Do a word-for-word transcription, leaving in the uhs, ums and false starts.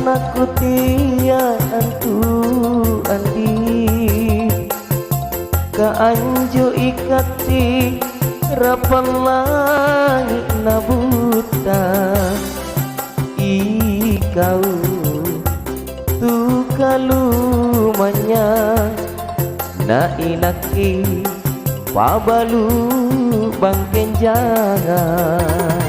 Nakutia antu andi, ka anjo ikatti rapang langi' na butta. Ikau tu kalumanynyang, na inakke pabalu bangkeng jangang.